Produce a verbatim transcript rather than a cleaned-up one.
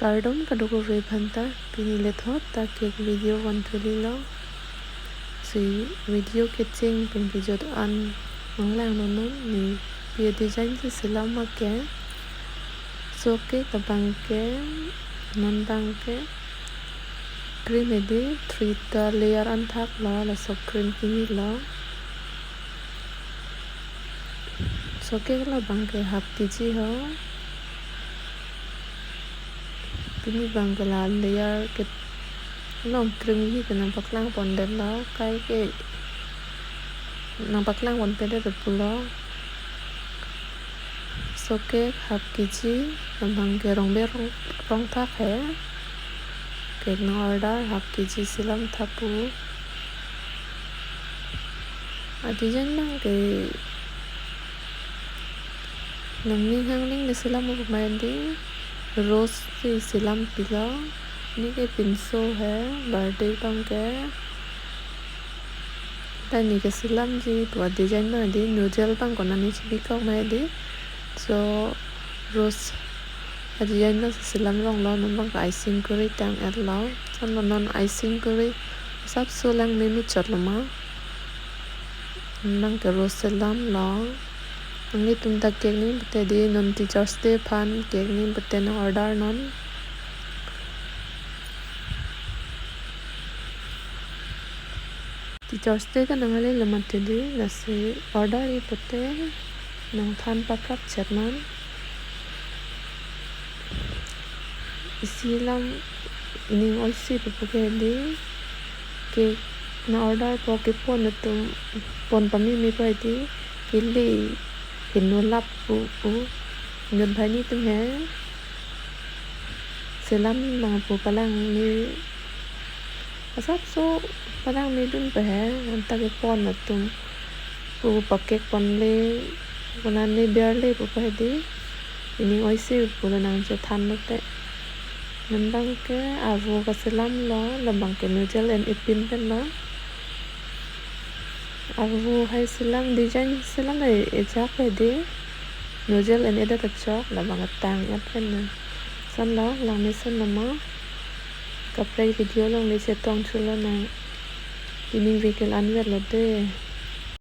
Kardom kadokave aphanta, pini lethot ta cake video von chuli lo. Si video kecheng pen kejut an nanglang non non ne pi design si selam ma ke. So cake abang ke non abang ke cream hedi three ta layer an thak lo, laso cream kimi lo. So cake labang ke half K G ho. Pini abang ke la layer kelong cream hi ke nangpaklang pon det lo, kai ke nangpaklang pon pe det pulo. So cake half K G, labang ke rong berong, rong thak he. Cake nang order half K G selam tha pu. A design abang ke nangning hangning ne selam pu ma hedi, rose si selam pilo. Ne ke pinso he, birthday abang ke. Ta ne keselamji pu a design abang hedi, nozzle abang konat ne chibikok ma hedi. So rose a design abang si selam rong lo, non abang ke icing kuri tang et lo. Lason lo non icing kuri asapso lang me muchot lo ma. Non abang ke rose selam lo. Nanglitum ta cake ning pute hedi, non Teachers' Day aphan cake ning pute nang order non. Teachers' Day ta nangle lo mati hedi, lasi order-i pute nangthan paprap chet non. Isi lam ining oisi pupo ke hedi, cake nang order po kepon atum pon pameme po hedi, kele heno lap pu pu. Inut banghini atum he selam nang pu palangme, asapso palangme dun pe he, anta kepon atum pu pakek ponle, konat ne berle pu pa hedi, ining oisi pulo nang chethan lote. Non abang ke arvo kaselam lo, labang ke nozzle en epin pen lo. Arvo hai selam, design selam ai ejak hedi, nozzle en edet achok, labang atang et pen lo. Lason lo, langmesen nama. Kaprek video along le chetong chulo nang. Pini weekend anvet lo de.